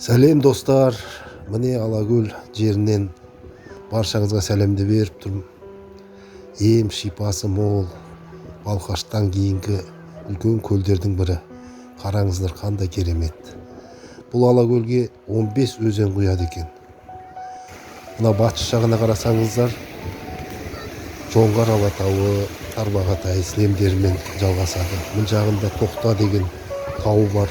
Сәлем, достар! Міне, Алакөл жерінен баршаңызға сәлемді беріп тұрмын. Ем шипасы мол, Балқаштан кейінгі үлкен көлдердің бірі. Қараңыздар, қандай керемет! Бұл Алакөлге 15 өзен құяды екен. Мына батыс жағына қарасаңыздар, Жоңғар Алатауы, Тарбағатай сілемдерімен жалғасады. Мына жағында Тоқта деген тауы бар.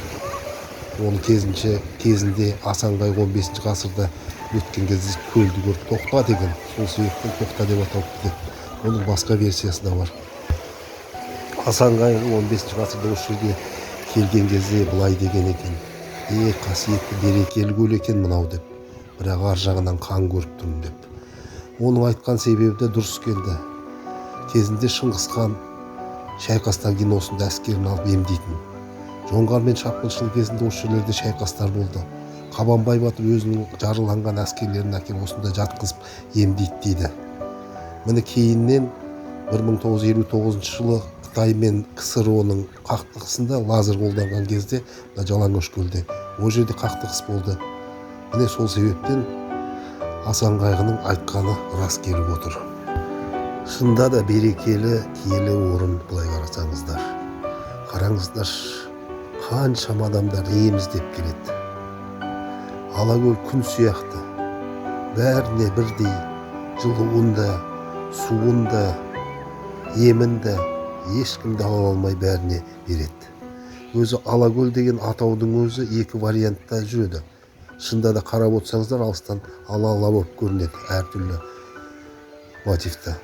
Оны кезінде Асан қайғы 15 ғасырда өткен кезде көлді көріп, «Тоқта» деген, сол себептен Тоқта деп аталыпты деп. Оның басқа версиясы да бар. Асан қайғы 15 ғасырда осы жерге келген кезде былай деген екен: «Е, қасиетті, берекелі көл екен мынау», – деп, «бірақ ар жағынан қан көріп тұрмын», – деп. Оның айтқан себебі де дұрыс келді. Кезінде Шыңғыс хан шайқастан кейін осында әскерін алып емдейтін. Жоңғармен шапқыншылық кезінде осы жерлерде шайқастар болды. Қабанбай батыр өзінің жараланған әскерлерін әкеліп, осында жатқызып емдейді дейді. Міне, кейіннен 1959 жылы Қытай мен КСРО-ның қақтығысында лазер қолданған кезде мына Жалаңашкөлде, ол жерде қақтығыс болды. Міне, сол себептен Асан қайғының айтқаны рас келіп отыр. Шынында да берекелі, киелі орын. Былай қарасаңыздар, қараңыздаршы, қаншама адамдар ем іздеп келеді. Алакөл күн сияқты, бәріне бірдей жылуын да, суын да, емін де ешкімді ала алмай, бәріне береді. Өзі Алакөл деген атаудың өзі екі вариантта жүреді. Шынында да, қарап отырсаңыздар, алыстан ала ала болып көрінеді әртүрлі мотивті.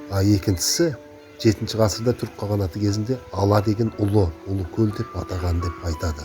А екіншісі, 7 ғасырда түрік қағанаты кезінде ала деген ұлы, ұлы көл деп атаған деп айтады.